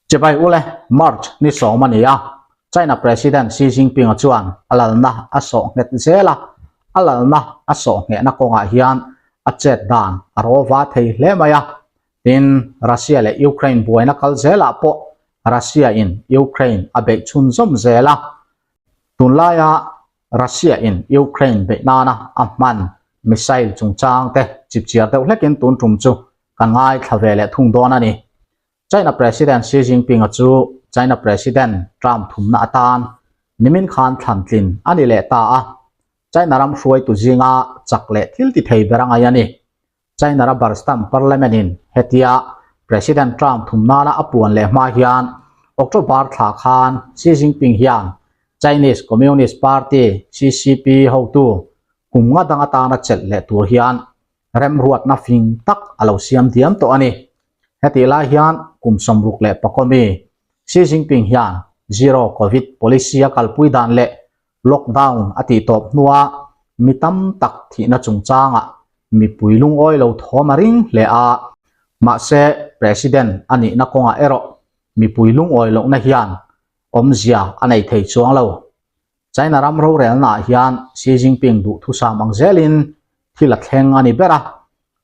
Chibai ule, March ni sawm a ni a, China President Xi Jinping-a chuan a lalna a sawh nghet zel a, a lalna a sawh nghehna kawngah hian a chet dan a rawva thei hle mai a. Tin, Russia leh Ukraine buaina kal zelah pawh Russia-in Ukraine a beih chhunzawm zel a, tunlaia Russia-in Ukraine beih nana a hman missile chungchang te chipchiar deuh hlekin tun tum chu kan ngaithla ve leh thung dawn a ni. China President Xi Jinping-a chu China President term thumna atan nimin khan thlan tlin a ni leh ta a, China ram hruaitu zinga chak leh thil ti thei ber a ngai a ni. China rubber stamp parliament in hetia President term thum nana a puan leh hma hian October thla khan Xi Jinping hian Chinese Communist Party, CCP, hotu kum nga dang atana chelh leh tur hian remruatna fing tak a lo siam diam tawh a ni. Hetih lai hian kum 65 mi Xi Jinping hian Zero Covid policy a kalpui dan leh lockdown a tih tawp hnua mi tam tak thihna chungchangah mipui lungawi lo thawm a ring hle a. Mahse, President a nihna kawngah erawh mipui lungawi lohna hian awmzia a nei thei chuang lo. China ram rorelnaah hian Xi Jinping duhthusam ang zelin thil a thleng a ni ber a,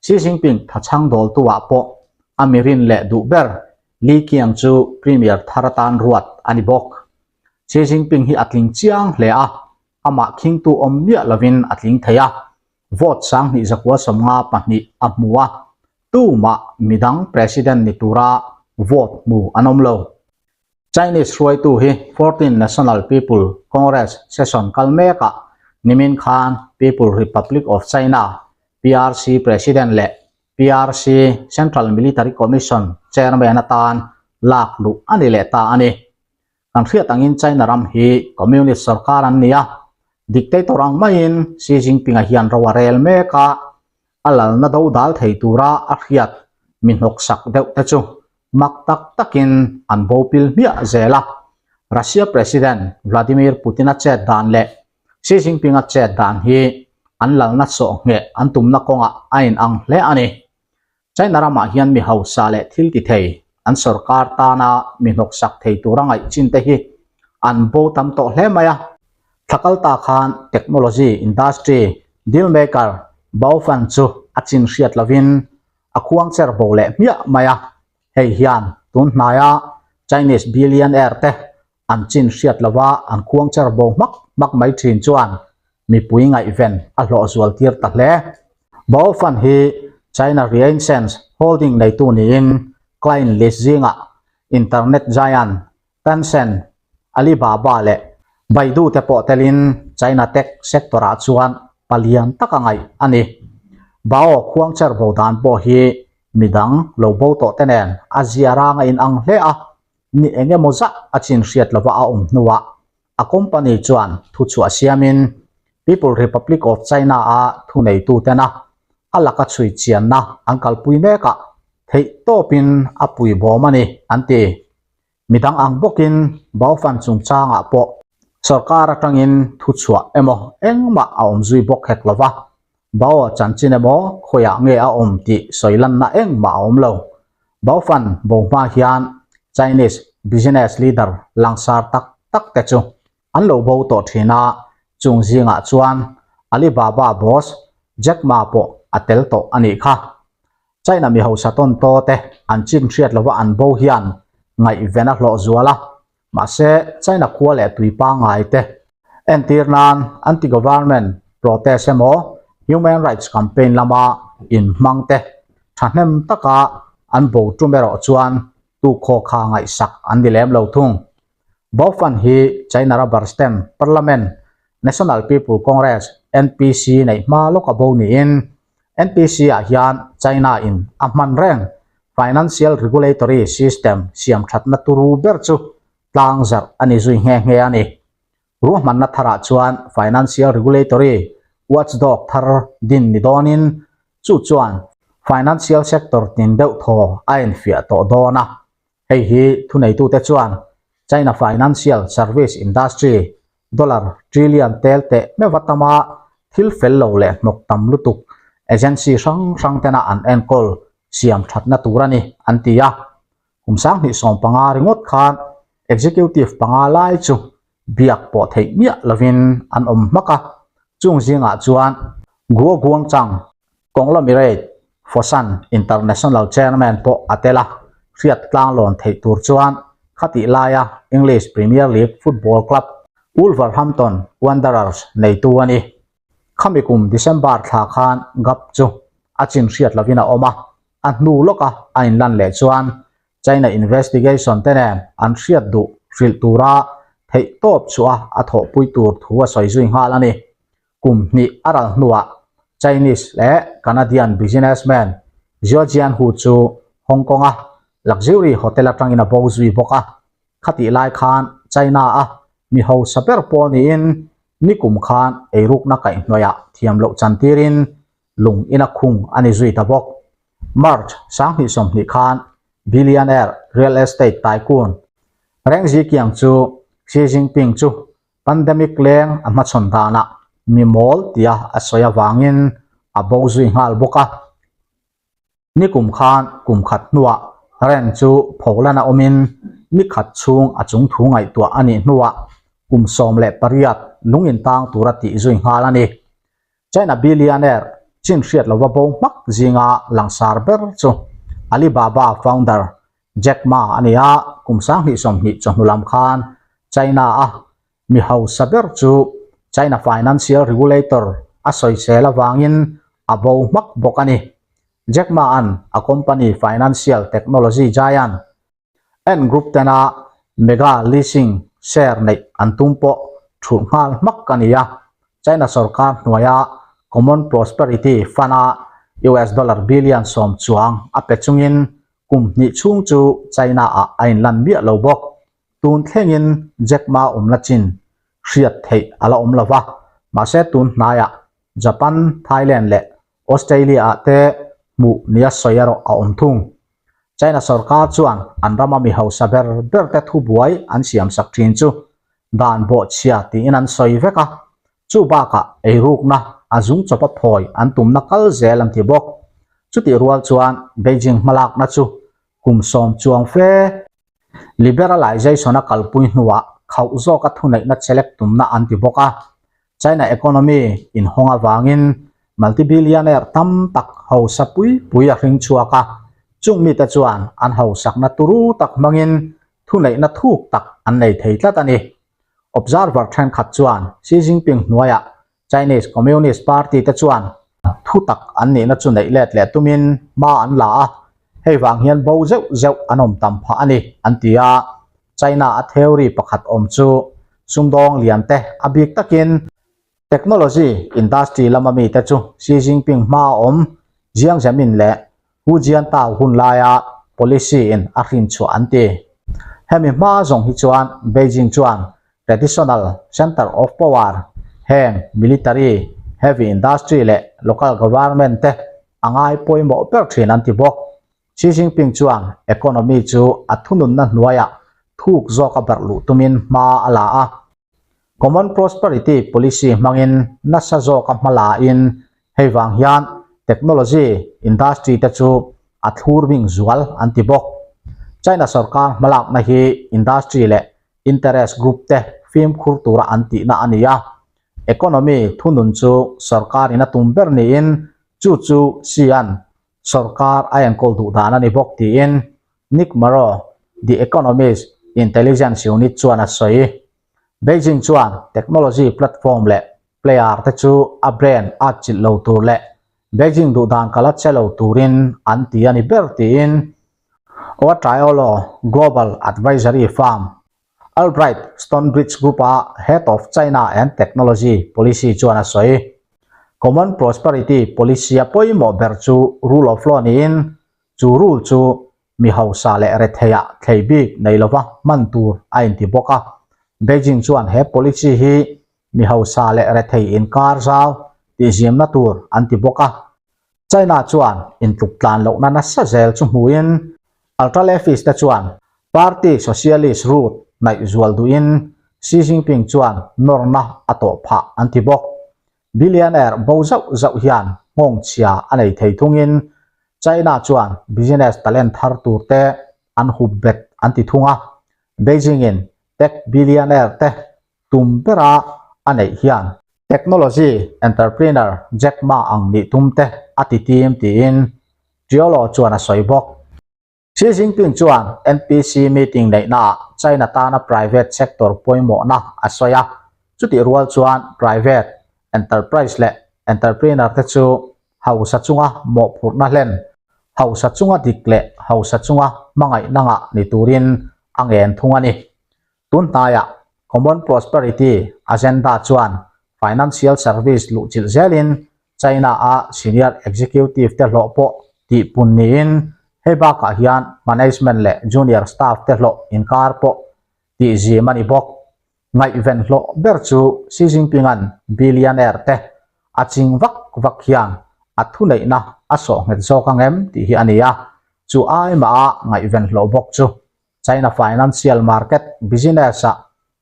Xi Jinping thachhang dawltu-ah pawh a mirin leh duh ber Li Qiang chu Premier thar atan ruat a ni bawk. Xi Jinping hi a tling chiang hle a, amah khingtu awm miah lovin a tling thei a, vote 2152 a hmu a, tumah midang President ni tura vote hmu an awm lo. Chinese hruaitu hi 14 National People Congress session kal mekah nimin khan People Republic of China, PRC, President leh PRC Central Military Commission Chairman atan lak luh a ni leh ta a ni. Kan hriat angin China ram hi Communist sorkar an ni a, dictator ang maiin Xi Jinping-a hian ro a rel mek a, a lalna do dal thei tura a hriat mi hnawksak deuh te chu mak tak takin an bo pil hmiah zel a. Russia President Vladimir Putin-a chet dan leh Xi Jinping-a chet dan hi an lalna sawh ngheh an tumna kawngah a inang hle a ni. China ramah hian mi hausa leh thil ti thei an sorkar tana mi hnawksak thei tura ngaih chin te hi an bo tam tawh hle mai a. Thla kal ta khan technology industry deal maker Bao Fan chu a chin hriat lovin a khuang cher bo leh hmiah mai a. Hei hian tun hnaia Chinese billionaire te an chin hriat lova an khuang cher bo hmak hmak mai thin chuan mipui ngaihven a hlawh zual tir ta hle. Bao Fan hi China Renaissance Holding neitu niin client list zingah internet giant Tencent, Alibaba leh Baidu te pawh telin China tech sector-ah chuan palian taka ngaih a ni. Bao khuang cher bo dan pawh hi midang lo bo tawh te nen a zia rang a inang hle a, ni eng emaw zah a chin hriat lova a awm hnuah a company chuan thuchhuah siamin People Republic of China-a thuneitutena a laka chhui chianna an kalpui mekah theihtawpin a puibawm a ni, an ti. Midang ang bawkin Baofan chungchangah pawh sorkar atangin thuchhuah emaw engmah a awm zui bawk hek lova, Bao chanchin emaw khawiah nge a awm tih sawi lanna engmah a awm lo. Baofan bo hma hian Chinese business leader langsar tak tak te chu an lo bo tawh thin a, chung zingah chuan Alibaba boss Jack Ma pawh a tel tawh a nih kha. China mi hausa tawn taw te an chin hriat lova an bo hian ngaihven a hlawh zual a, mahse China khua leh tui pangngai te entir nan anti-government protest emaw human rights campaign lama inhmang te thahnem taka an bo tum erawh chuan tukhaw kha ngaihsak an ni lem lo thung. Bo Fan hi China rubber stamp parliament National People Congress, NPC, neih hma lawk a bo niin NPC-ah hian China-in a hman reng financial regulatory system siam thatna turu ber chu tlang zarh a ni zui nghe nghe a ni. Ruahmanna tharah chuan financial regulatory watchdog thar din ni dawnin chu chuan financial sector tin deuh thaw a enfiah tawh dawn a. Hei hi thuneitute chuan China financial service industry dollar trillion tel teh meuh atama thil fel lo leh hnawk tam lutuk agency hrang hrang tena an enkawl siam thatna tur a ni, an ti a. Kum 2015 ringawt khan executive panga lai chu biak pawh theih miah lovin an awm hmak a, chung zingah chuan Guo Guangchang conglomerate Foshan International chairman pawh a tel a, hriat tlanglawn theih tur chuan khatih laia English Premier League football club Wolverhampton Wanderers neitu a ni. Khami kum December thla khan Gap chu a chin hriat lovin a awm a, a hnu lawka a inlan leh chuan China investigation te nen an hriat duh hrilh tura theihtawp chhuah a thawhpui tur thu a sawi zui nghal a ni. Kum hnih a ral hnuah Chinese leh Canadian businessman Zhou Jianhu chu Hong Kong-a luxury hotel atangin a bo zui bawk a. Khatih lai khan China-a mi hausa ber pawh niin nikum khan eirukna kaihhnawihah thiam loh chantirin lung ina khung a ni zui ta bawk. March 2020 khan billionaire real estate tycoon Reng Ziqiang chu Xi Jinping chu pandemic leng a hmachhawn danah mi mawl tia a sawi avangin a bo zui nghal bawk a. Nikum khan kum khat hnuah Reng chu pholan a awmin ni khat chhung a chung thu ngaihtuah a nih hnuah kum 18 lung intang tura tih zui nghal a ni. China billionaire chin hriat lova bo hmak zinga langsar ber chu Alibaba founder Jack Ma a ni a, kum 2020 chawhnu lam khan China-a mi hausa ber chu China financial regulator a sawisel avangin a bo hmak bawk a ni. Jack Ma-a'n a company financial technology giant Ant Group tena mega leasing share neih an tum pawh thulh nghal hmak a ni a, China sorkar hnuaia Common Prosperity Fund-a US dollar billion 10 chuang a pe chungin kum hnih chhung chu China-ah a inlan miah lo bawk. Tun thlengin Jack Ma awmna chin hriat theih a la awm lo va, mahse tun hnaiah Japan, Thailand leh Australia-ah te hmuh nia sawi erawh a awm thung. China sorkar chuan an rama mi hausa ber ber te thubuai an siamsak thin chu dan bawhchhia tiin an sawi vek a, chu bakah eirukna a zung chawpa phawi an tumna kal zel an ti bawk. Chutih rual chuan Beijing hmalakna chu kum 10 chuang fe liberalization a kalpui hnuah khauh zawka thuneihna chelek tumna an ti bawk a. China economy inhawng avangin multi-billionaire tam tak hausa pui pui a hring chhuak a, chung mite chuan an hausakna turu tak hmangin thuneihna thuk tak an nei thei tlat a ni. Observer thenkhat chuan Xi Jinping hnuaiah Chinese Communist Party te chuan thu tak an nihna chu neih let leh tumin hma an la a, hei vang hian bo zeuh zeuh an awm tam phah a ni, an ti a. China a theory pakhat awm chu sumdawng lian te a bik takin technology industry lama mite chu Xi Jinping hma a awm Jiang Zemin leh Hu Jintao hun laia policy in a hrin chhuah an ti. Hemi hma zawng hi chuan Beijing chuan traditional center of power heng military, heavy industry leh local government te a ngai pawimawh ber thin an ti bawk. Xi Jinping chuan economy chu a thununna hnuaiah thuk zawka berh luh tumin hma a la a. Common Prosperity Policy hmangin nasa zawka hma lain hei vang hian technology industry te chu a thlur bing zual an ti bawk. China sorkar hmalakna hi industry leh interest group te fimkhur tura an tihna a ni a. Economy thunun chu sorkarin a tum ber niin chu chu Xi-a'n sorkar a enkawl duh dan a ni bawk tiin Nick Murrow, The Economist Intelligence Unit chuan a sawi. Beijing chuan technology platform leh player te chu a brand a chilh lo tur leh Beijing duh dan kala che lo turin an ti a ni ber tiin Oatriolo Global Advisory Firm Albright Stonebridge Group-a Head of China and Technology Policy chuan a sawi. Common Prosperity Policy-a pawimawh ber chu rule of law niin chu rule chu mi hausa leh retheiah thlei bik nei lova hman tur a inti bawk a. Beijing chuan he policy hi mi hausa leh rethei inkar zau tihzimna tur an ti bawk a. China chuan intluk tlan lohna nasa zel chu hmuin ultra-leftist te chuan party socialist route hnaih zual duhin Xi Jinping chuan nawrna a tawh phah an ti bawk. Billionaire bo zauh zauh hian nghawng chhia a nei thei thungin China chuan business talent thar tur te. an hup bet an ti thung a. Beijing-in tech billionaire te tum bera a neih hian technology entrepreneur Jack Ma ang nih tum te a ti tim tiin Triolo chuan a sawi bawk. Xi Jinping chuan NPC meeting neihnaah China tana private sector pawimawhna a sawi a, chutih rual chuan private enterprise leh entrepreneur te chu hausa chunga mawhphurhna hlen, hausa chunga dik leh hausa chunga hmangaihna ngah ni turin a ngen thung a ni. Tun hnaiah Common Prosperity Agenda chuan financial service luhchilh zelin China-a senior executive te hlawh pawh tihpun niin hei bakah hian management leh junior staff te hlawh inkar pawh tihzim a ni bawk. Ngaihven hlawh ber chu Xi Jinping-a'n billionaire te a ching vak vak hian a thuneihna a sawh nghet zawk ang em tih hi a ni a, chu ai maha ngaihven hlawh bawk chu China financial market business-ah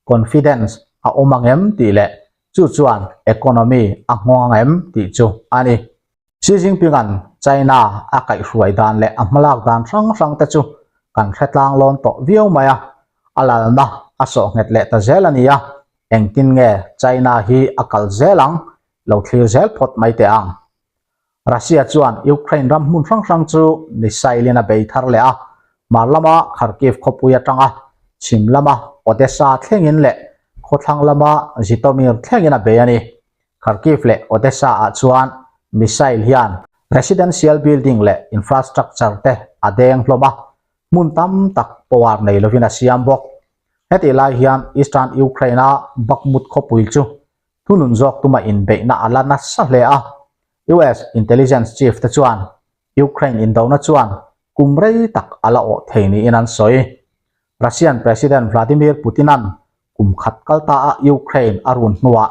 confidence a awm ang em tih leh chu chuan economy a nghawng ang em tih chu a ni. Xi Jinping-a'n China a kaihhruai dan leh a hmalak dan hrang hrang te chu kan hre tlang lawn tawh viau mai a, a lalna a sawh nghet leh ta zel a ni a, engtin nge China hi a kal zel ang lo thlir zel phawt mai teh ang. Russia chuan Ukraine ram hmun hrang hrang chu missile in a bei thar leh a, hmar lama Kharkiv khawpui atanga chhim lama Odessa thlengin leh khawthlang lama Zhytomyr thlengin a bei a ni. Kharkiv leh Odessa ah chuan missile hian residential building leh infrastructure te a deng hlawm a, hmun tam tak power nei lovin a siam bawk. Hetih lai hian Eastern Ukraine-a Bakhmut khawpui chu Thunun zawk tuma inbeihna a la nasa hle a, US intelligence chief te chuan Ukraine indona chuan kum rei tak a la awh thei niin an sawi. Russian President Vladimir Putin-a'n kum khat kal ta a Ukraine a run hnuah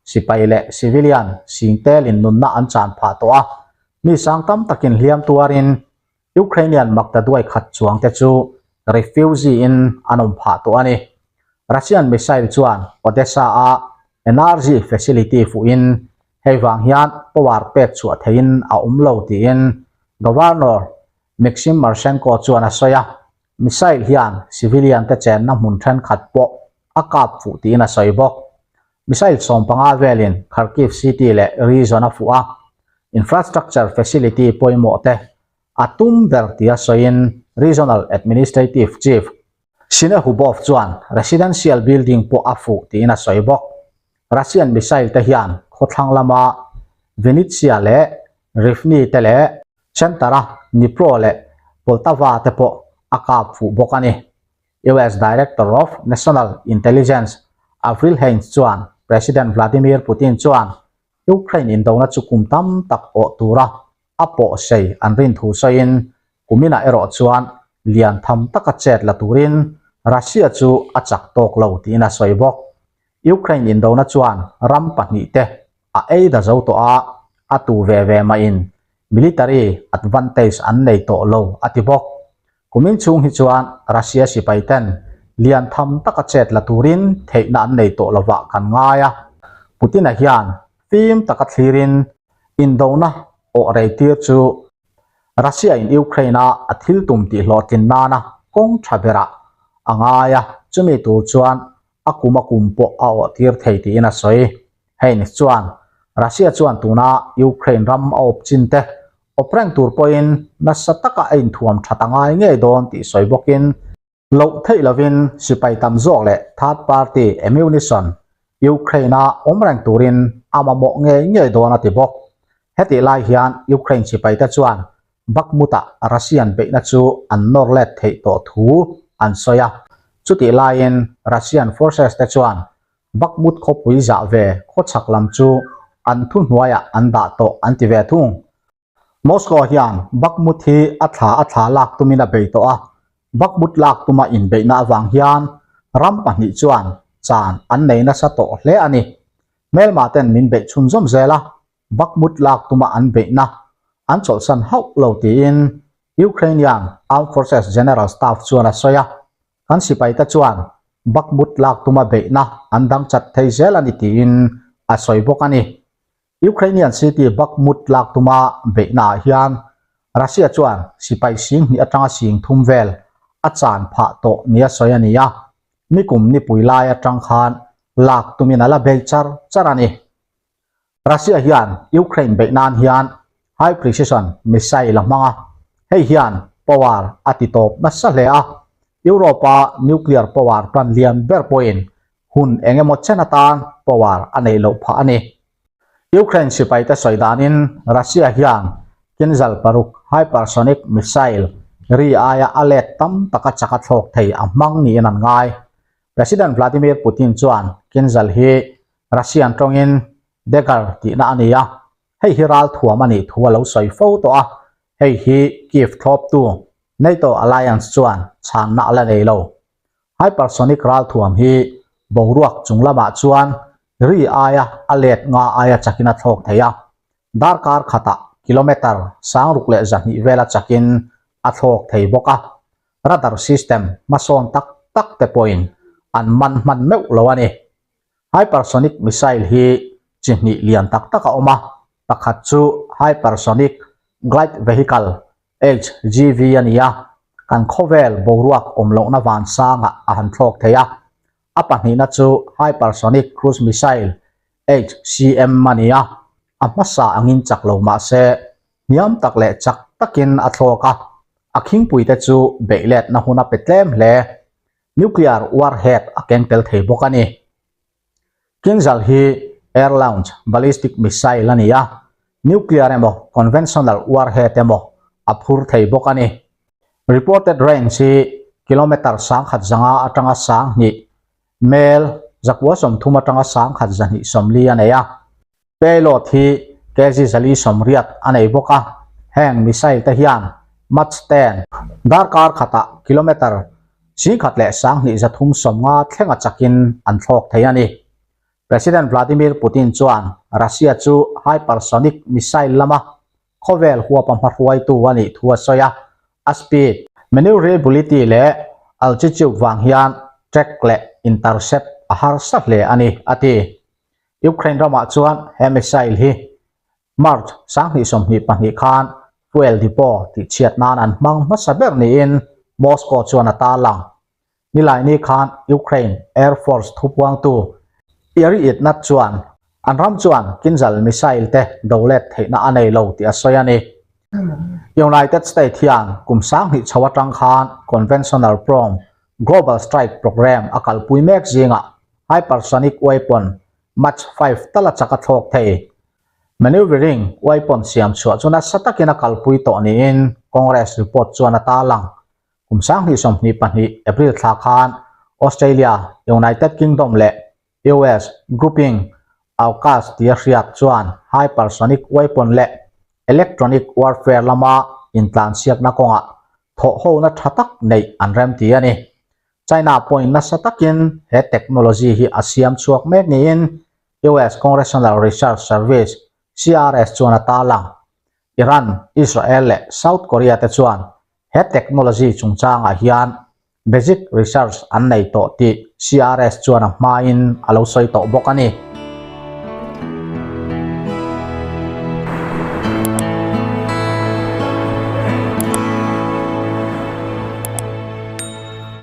sipai leh civilian sing telin nunna an chan phah tawh a, mi sang tam takin hliam tuarin Ukrainian maktaduai khat chuang te chu refugee in an awm phah tawh a ni. Russian missile chuan Odessa-a energy facility fuhin hei vang hian power pek chhuah theihin a awm lo tiin Governor Maxim Marchenko chuan a sawi a. Missile hian civilian te chenna hmun thenkhat pawh a kap fuh tiin a sawi bawk. Missile 15 velin Kharkiv city leh region a fuh a, infrastructure facility pawimawh te a tum ber tia sawiin Regional Administrative Chief Sinehubov chuan residential building pawh a fuh tiin a sawi bawk. Russian missile te hian khawthlang lama Vinnytsia leh Rivne te leh center-a Dnipro leh Poltava te pawh a kap fuh bawk a ni. US Director of National Intelligence Avril Haines chuan President Vladimir Putin chuan Ukraine indona chu kum tam tak awh tura a pawhsei an rin thu sawiin kuminah erawh chuan lian tham taka chet la turin Russia chu a chak tawk lo tiin a sawi bawk. Ukraine indona chuan ram pahnihte a ei da zo tawh a, a tu ve ve mahin military advantage an nei tawh lo a ti bawk. Kumin chhung hi chuan Russia sipai ten lian tham taka chet la turin theihna an nei tawh lovah kan ngai a. Putin-a hian fim taka thlirin indona awh rei tir chu Russia-in Ukraine-a a thil tum tih hlawhtlin nana kawng tha berah a ngai a, chumi tur chuan a kum a kum pawh a awh tir thei tiin a sawi. Haines chuan Russia chuan tuna Ukraine ram a awp chin te awp reng tur pawhin nasa taka a inthuam that a ngai ngei dawn tih sawi bawkin, loh theih lovin sipai tam zawk leh third party ammunition Ukraine-a awm reng turin a mamawh ngei ngei dawn a ti bawk. Hetih lai hian Ukraine sipaite chuan Bakhmut-ah Russian beihna chu an nawr let theih tawh thu an sawi a, chutih laiin Russian forces te chuan Bakhmut khawpui zah ve khawchhak lam chu an thuhnuaiah an dah tawh an ti ve thung. Moscow hian Bakhmut hi a thla a thla lak tumin a bei tawh a, Bakhmut lak tuma inbeihna avang hian ram pahnih chuan chan an nei nasa tawh hle a ni. Hmelma ten min beih chhunzawm zel a, Bakhmut lak tuma an beihna an chawlhsan hauh lo tiin Ukrainian Armed Forces General Staff chuan a sawi a, kan sipaite chuan Bakhmut lak tuma beihna an dang chat thei zel a ni tiin a sawi bawk a ni. Ukrainian city Bakhmut lak tuma beihnaah hian Russia chuan sipai sing hnih atanga sing thum vel. a chan phah tawh nia sawi a ni a, nikum nipui lai atang khan lak tumin a la bei char char a ni. Russia hian Ukraine beih nan hian high precision missile a hmang a, hei hian power a ti tawp nasa hle a, Europe-a nuclear power plant lian ber pawhin hun eng emaw chen atan power a neih loh phah a ni. Ukraine sipaite sawi danin Russia hian Kinzhal paruk hypersonic missile ri aia a let tam taka chak a thlawk thei a hmang niin an ngai. President Vladimir Putin chuan Kinzhal hi Russian tawngin dagger tihna a ni a, hei hi ralthuam a nih thu a lo sawi fo tawh a, hei hi Kyiv thlawptu NATO alliance chuan chhanna a la nei lo. Hypersonic ralthuam hi boruak chung lamah chuan ri aia a let nga aia chakin a thlawk thei a, darkar khatah kilometre 6200 vela chakin a thlawk thei bawk a, radar system hmasawn tak tak te pawhin an man hman meuh lo a ni. Hypersonic missile hi chi hnih lian tak tak a awm a, pakhat chu hypersonic glide vehicle, HGV, a ni a, kan khawvel boruak awm lohna vansangah a han thlawk thei a. A pahnihna chu hypersonic cruise missile, HCM, a ni a, a hmasa angin chak lo mah se hniam tak leh chak takin a thlawk a, a khingpuite chu beihletna hun a pe tlem hle. Nuclear warhead a keng tel thei bawk a ni. Kinzhal hi air launch ballistic missile a ni a, nuclear emaw conventional warhead emaw a phur thei bawk a ni. Reported range hi kilometre 1500 atanga 2000, mel 930 atanga 1240 a nei a. Payload hi kg 480 a nei bawk a, heng missile te hian Mach 10, darkar khatah kilometre 1350 thlenga chakin an thlawk thei a ni. President Vladimir Putin chuan Russia chu hypersonic missile lama khawvel huapa hmahruaitu a nih thu a sawi a, a speed, maneuverability leh altitude vang hian track leh intercept a harsa hle a ni, a ti. Ukraine ramah chuan he missile hi March 2022 khan fuel depot tihchhiat nan an hmang hmasa ber niin Moscow chuan a tarlang. Nilaini khan Ukraine Air Force thupuangtu Yuriy Ihnat chuan an ram chuan Kinzhal missile te dolet theihna a nei lo tih a sawi a ni. United States hian kum 2000 chho atang khan conventional prone Global Strike program a kalpui mek zingah hypersonic weapon Mach 5 tala chak a thlawk thei. Maneuvering weapon siam chhuah chu nasa takin a kalpui tawh niin Congress report chuan a tarlang. Kum 2022 April thla khan Australia, United Kingdom leh US grouping AUKUS tia hriat chuan hypersonic weapon leh electronic warfare lama intlansiakna kawngah thawhhona tha tak neih an remti a ni. China pawhin nasa takin he technology hi a siam chhuak mek niin US Congressional Research Service, CRS, chuan a tarlang. Iran, Israel leh South Korea te chuan he technology chungchangah hian basic research an nei tawh tih CRS chuan a hmain a lo sawi tawh bawk a ni.